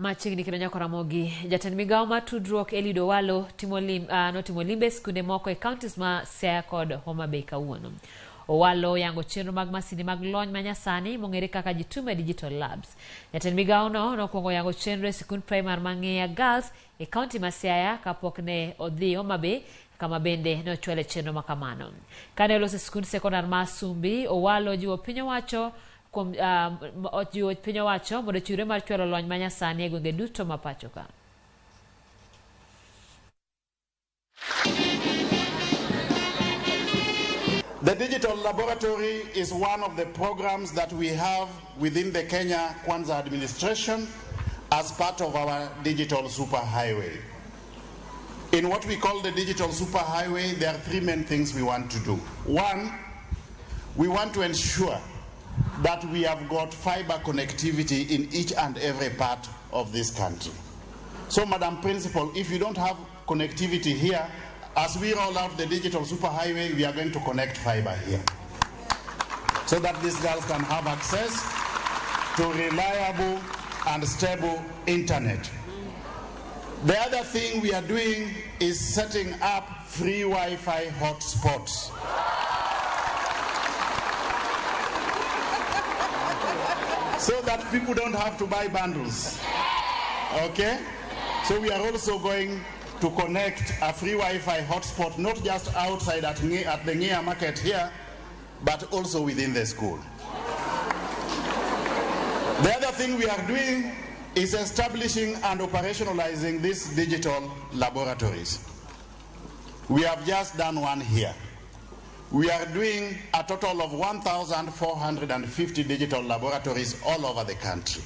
Machiegni kendo nyako Ramogi, jatend migawo mar tudruok Eliud Owalo timo lim, notimo limbe e skunde moko e counties ma Siaya kod Homa Bay kawuono. Owalo yango chenro mag masinde mag lony manyasani mong'ere kaka Jitume Digital Labs. Jatend migawono nokwongo yango chenro e sikund primar ma Ng'iya Girls e county ma Siaya kapok ne odhi Homa Bay kama bende ne ochwale chenro ma kamano. Kane oloso e sikund sekondar ma Asumbi, Owalo ojiwo piny owacho kuom ojiwo piny owacho mondo ochiwre mar chwalo lony manyasani e gwenge duto ma pacho ka. The Digital Laboratory is one of the programs that we have within the Kenya Kwanza administration as part of our digital superhighway. In what we call the digital superhighway, there are three main things we want to do. One, we want to ensure that we have got fiber connectivity in each and every part of this country. So, Madam Principal, if you don't have connectivity here, as we roll out the digital superhighway, we are going to connect fiber here so that these girls can have access to reliable and stable internet. The other thing we are doing is setting up free Wi-Fi hotspots. So that people don't have to buy bundles. Okay? So we are also going to connect a free Wi-Fi hotspot, not just outside at the Ng'iya market here, but also within the school. The other thing we are doing is establishing and operationalizing these digital laboratories. We have just done one here. We are doing a total of 1,450 digital laboratories all over the country.